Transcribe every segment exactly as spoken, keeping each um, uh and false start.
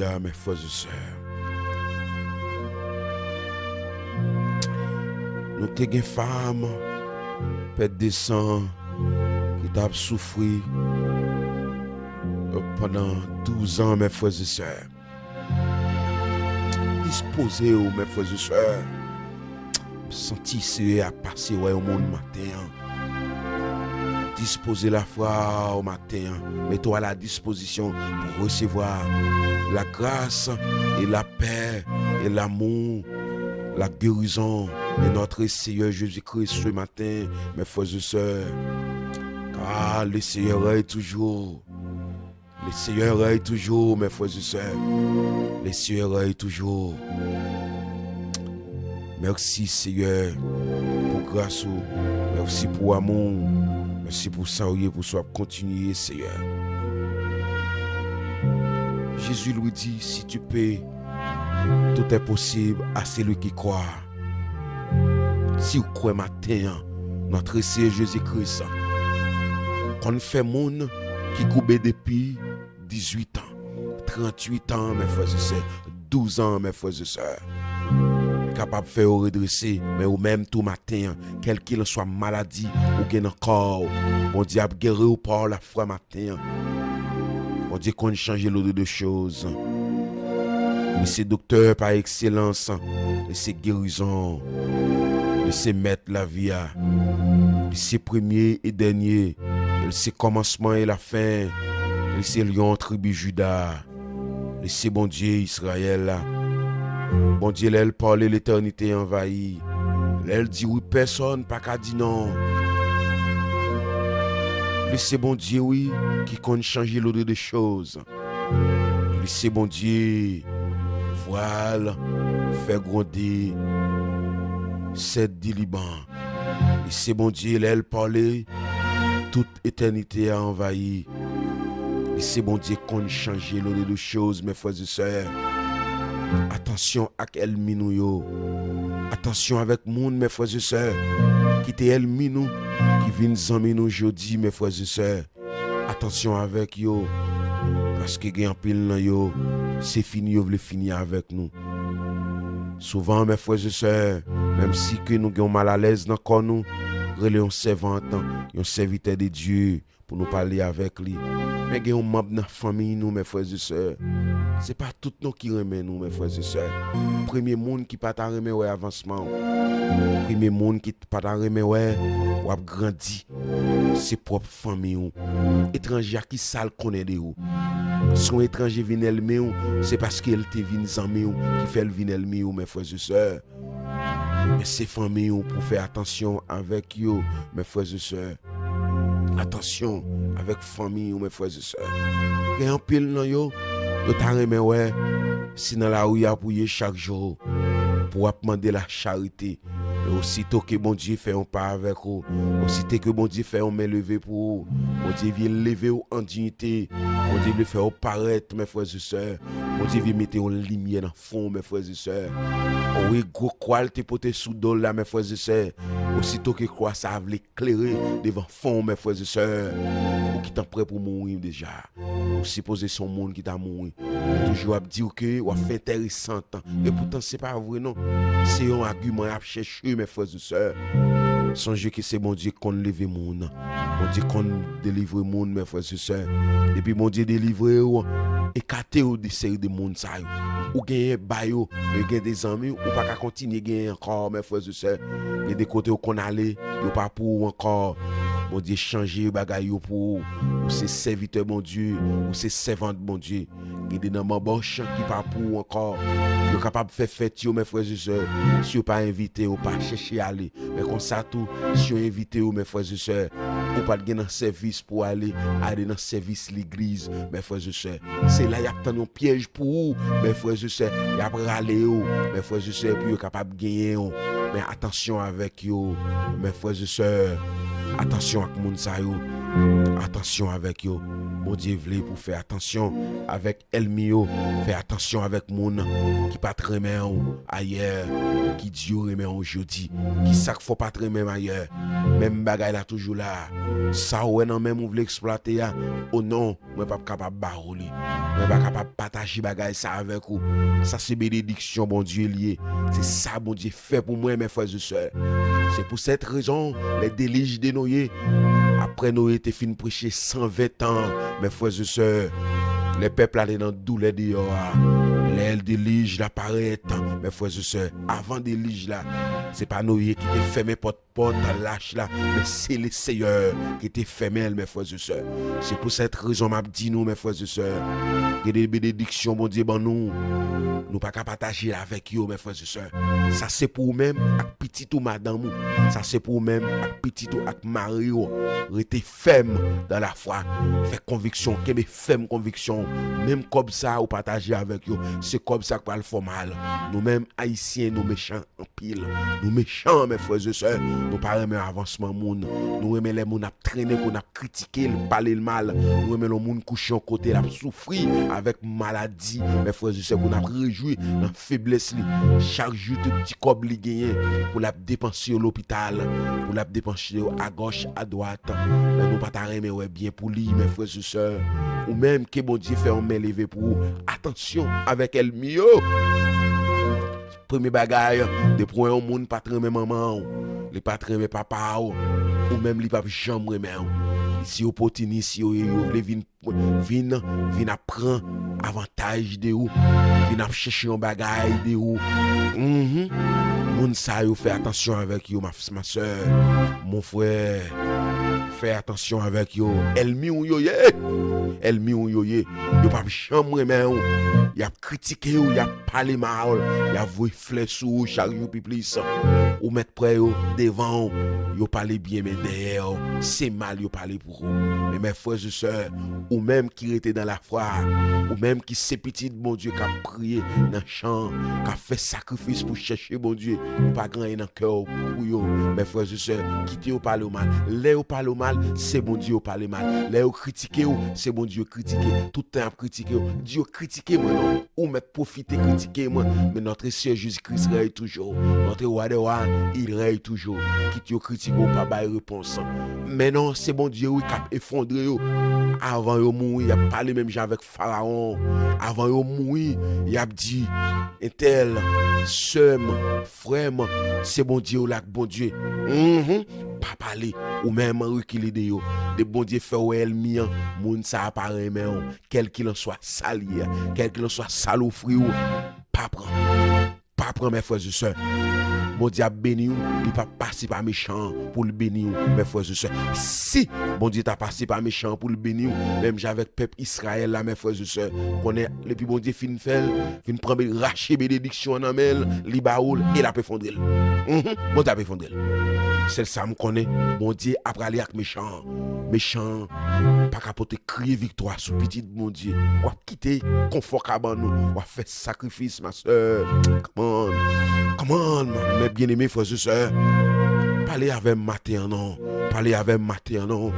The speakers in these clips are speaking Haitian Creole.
Alelouya, mes frères et sœurs. Nou te gen fanm pèt de san ki t ap soufri pandan douz an, mes frères et sœurs. Dispoze w, mes frères et sœurs. M santi Seyè a pase wè yon moun maten an. Dispoze lafwa w maten an. Mete w a la dispozisyon pou resevwa la grâce et la paix et l'amour, la guérison de notre Seigneur Jésus-Christ ce matin, mes frères et sœurs. Car le Seigneur règne toujours. Le Seigneur règne toujours, mes frères et sœurs. Le Seigneur règne toujours. Mèsi, Seyè, pou gras ou. Mèsi pou amou w. Mèsi pou sa w ye, pou sa w ap kontinye, Seyè. Jésus lui dit, si tu peux, tout est possible à celui qui croit. Si w kwè maten an, notre Seigneur Jésus-Christ konn fè moun ki koube depi dizuit an, trantuit an, mes frères et sœurs, douz an, mes frères et sœurs. Li kapab fè yo redrese, men ou menm tou maten an, kèlkelanswa maladi ou gen nan kò w, Bondye ap geri w pa lafwa maten an. Bondye konn chanje l'ordre de choses. Li se doktè pa ekselans. Li se gerizon. Li se mèt lavi a. Li se premye e dènye. Li se kòmansman e lafen. Li se lyon tribi Jida. Li se Bondye Izrayèl la. Bondye, lè l pale, letènite anvayi. Lè l di wi, pèsòn pa ka di non. Li se Bondye, wi, ki konn chanje l'ordre de choses. Li se Bondye, vwa l fè gwonde sèd di Liban. Li se Bondye, lè l pale, tout etènite a anvayi. Li se Bondye konn chanje l'ordre de choses, mes frères et sœurs. Atansyon ak ènmi nou yo. Atansyon avèk moun, mes frères et sœurs, ki te ènmi nou, ki vin zanmi nou jodi, mes frères et sœurs. Atansyon avèk yo, paske gen anpil nan yo, se fini yo vle fini avèk nou. Souvan, mes frères et sœurs, menm si ke nou gen yon malalèz nan kò nou, rele yon sèvant, yon sèvitè de Dye, pou nou pale avèk li. Men gen yon manm nan fanmi nou, mes frères et sœurs. Se pa tout non ki renmen nou, mes frères et sœurs. Premye moun ki pa ta renmen wè avansman w. Premye moun ki pa ta renmen wè w ap grandi. Se pwòp fanmi w. Etranje a, ki sa l konnen de ou? Si yon etranje vin ènmi w, se paske l te vin zanmi w ki fè l vin ènmi w, mes frères et sœurs. Men se fanmi w pou fè atansyon avèk yo, mes frères et sœurs. Atansyon avèk fanmi w, mes frères et sœurs. Gen anpil nan yo, yo ta renmen wè si nan lari a pou ye chak jou, pou w ap mande la charite. Men osito ke Bondye fè yon pa avèk ou, osito ke Bondye fè yon men leve pou ou, Bondye vle leve w an diyite, Bondye vle fè w parèt, mes frères et sœurs, Bondye vle mete yon limyè nan fon w, mes frères et sœurs. Wi, gwo kwa l te pote sou do l la, mes frères et sœurs. Osito ke kwa sa a vle klere devan fon w, mes frères et sœurs, ou ki tan prè pou mouri deja. Ou sipoze se yon moun ki ta mouri. Yo toujou ap di w ke w ap fè enteresan. E poutan, se pa vre non. Se yon agiman y ap chèche, mes frères et sœurs. Sonje ke se Bondye k konn leve moun. Bondye konn delivre moun, mes frères et sœurs. Depi Bondye delivre w, ekate w de seri de moun sa yo. Ou genyen ba yo, men gen de zanmi ou pa ka kontinye genyen ankò, mes frères et sœurs. Gen de kote ou konn ale, yo pa pou ou ankò. Bondye chanje bagay yo pou ou. Ou se sèvitè Bondye, ou se sèvant Bondye. Gen de nan manbòch ki pa pou ou ankò. Yo kapab fè fèt yo, mes frères et sœurs. Si yo pa envite w, pa chèche ale. Men konsa tou, si yo envite w, mes frères et sœurs, ou pa t gen nan sèvis pou ale, ale nan sèvis legliz, mes frères et sœurs. Se la y ap tann yon pyèj pou ou, mes frères et sœurs. Y ap rale w, mes frères et sœurs, pou yo kapab genyen w. Men atansyon avèk yo, mes frères et sœurs. Atansyon ak moun sa yo. Atansyon avèk yo. Bondye vle pou fè atansyon avèk ènmi yo. Fè atansyon avèk moun ki pa t renmen w ayè, ki di yo renmen w jodi. Kisa k fè w pa t renmen m ayè? Menm bagay la toujou la. Sa w wè nan men m ou vle eksplwate a, o non, mwen p ap kapab ba ou li. Mwen pa kapab pataje bagay sa avèk ou. Sa se benediksyon Bondye li ye. Se sa Bondye fè pou mwen, mes frères et sœurs. C'est pour cette raison, les déluges de Noé, après Noé te fin preche san ven tan, mes frères et sœurs, lè pèp la te nan doulè deyò a, lè delij la parèt, mes frères et sœurs, avan delij la, se pa Noye ki te fèmen pòt pòt lach la, men se Leseyè ki te fèmen l, mes frères et sœurs. Se pou sèt rezon m ap di nou, mes frères et sœurs, gen de benediksyon Bondye ban nou, nou pa ka pataje l avèk yo, mes frères et sœurs. Sa se pou ou menm ak pitit ou, madanm ou. Sa se pou ou menm ak pitit ou, ak mari w. Rete fèm dan lafwa. Fè konviksyon, kenbe fèm konviksyon. Menm kòb sa ou pataje avèk yo, se kòb sa k pral fè w mal. Nou menm, Ayisyen, nou mechan anpil. Nou mechan, mes frères et sœurs. Nou pa renmen avansman moun. Nou renmen lè moun ap trennen pou n ap kritike l, pale l mal. Nou renmen lè yon moun kouche yon kote, l ap soufri avèk maladi, mes frères et sœurs, pou n ap rejwi nan feblès li. Chak jou, tout ti kòb li genyen pou l ap depanse yo lopital, pou l ap depanse yo agòch, adwat. Men nou pa ta renmen wè byen pou li, mes frères et sœurs. Ou menm, ke Bondye fè yon men leve pou ou. Atansyon avèk ènmi yo. Premye bagay, depi w wè yon moun pa t renmen manman w, li pa t renmen papa w, ou menm li p ap janm renmen w. Se opòtinis yo ye, yo vle vin, vin, vin ap pran avantaj de ou, vin ap chèche yon bagay de ou. Mhm. Moun sa yo, fè atansyon avèk yo, ma, ma sè, mon frè. Fè atansyon avèk yo. Ènmi w yo ye. Ènmi w yo ye. Yo p ap janm renmen w. Y ap kritike w, y ap pale mal, y ap voye flè sou ou chak jou pi plis. Ou mèt pran yo devan w, yo pale byen, men dèyè w, se mal yo pale pou ou. Men, mes frères et sœurs, ou menm ki rete nan lafwa, ou menm ki se pitit Bondye k ap priye nan chan, k ap fè sakrifis pou chèche Bondye, ou pa gen anyen nan kè w pou yo. Mes frères et sœurs, kite yo pale w mal. Lè yo pale w mal, se Bondye yo pale mal. Lè yo kritike w, se Bondye yo kritike. Tout tan y ap kritike w, di yo kritike mwen non. Ou mèt pwofite kritike mwen, men notre Seigneur Jésus-Christ règne toujours. Notre Roi des Rois, il règne toujours. Kit yo kritike w, pa bay repons. Men non, se Bondye wi k ap efondre yo. Avan yo mouri, y ap pale menm jan avèk Farawon. Avan yo mouri, y ap di, entèl, sè m, frè m, se Bondye w la k Bondye. Mhm. Pa pale, ou menm rekile de yo. Depi Bondye fè w wè ènmi an, moun sa a pa renmen w. Kèlkilanswa sa l ye, kèlkilanswa sa l ofri w, pa pran. Pa pran, mes frères et sœurs. Bondye ap beni w, li p ap pase pa mechan an pou l beni w, mes frères et sœurs. Si Bondye ta pase pa mechan an pou l beni w, menm jan avèk pèp Izrayèl la, mes frères et sœurs, konnen depi Bondye fin fè l, fin pran be-, rache benediksyon an nan men l, li ba ou l, e l ap efondre l. Mhm, Bondye ap efondre l. Sèl sa m konnen, Bondye ap rale ak mechan an. Mechan an pa ka pote kriye viktwa sou pitit Bondye. W ap kite konfò kabann ou, w ap fè sakrifis, ma sè. Come on. Come on, mes bien-aimés frères et sœurs. Pale avè m maten an non. Pale avè m maten an non.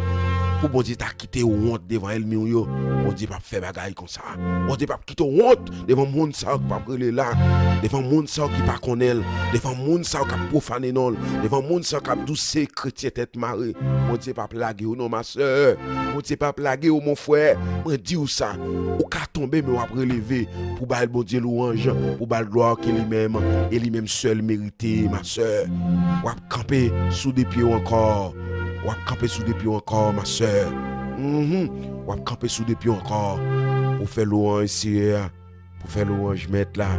Pou Bondye ta kite w wont devan ènmi w yo, Bondye p ap fè bagay konsa. Bondye p ap kite w wont devan moun sa yo k p ap rele la, devan moun sa yo ki pa konnen l, devan moun sa yo k ap pwofane non l, devan moun sa yo k ap di w se kretyen tèt mare. Bondye p ap lage w non, ma sè. Bondye p ap lage w, mon frè. Mwen di w sa. Ou ka tonbe, men w ap releve pou bay Bondye lwanj, pou bay glwa ke li menm, e li menm sèl merite, ma sè. W ap kanpe sou de pye w ankò. W ap kanpe sou de pye w ankò, ma sè. Mhm. W ap kanpe sou de pye w ankò. Ou fè lwanj Seyè a. Pou fè lwanj Mèt la.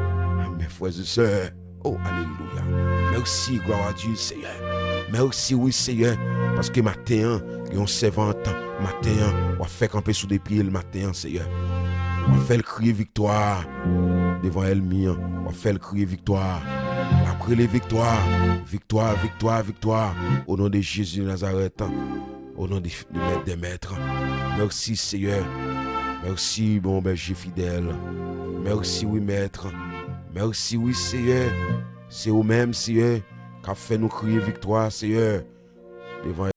Amen, frères et sœurs. Oh, alelouya. Mèsi, glwa a Dye, Seyè. Mèsi, wi, Seyè. Paske maten an, gen yon sèvant, maten an, w ap fè kanpe sou de pye l, maten an, Seyè. W ap fè l kriye viktwa devan ènmi an. W ap fè l kriye viktwa. L ap rele viktwa. Viktwa, viktwa, viktwa. O non de Jezi de Nazarèt. O non de, de Mèt dè mèt. Mèsi, Seyè. Mèsi, bon bèje fidèl. Mèsi, wi, Mèt. Mèsi, wi, Seyè. Se ou menm, Seyè, k ap fè nou kriye viktwa, Seyè. Devan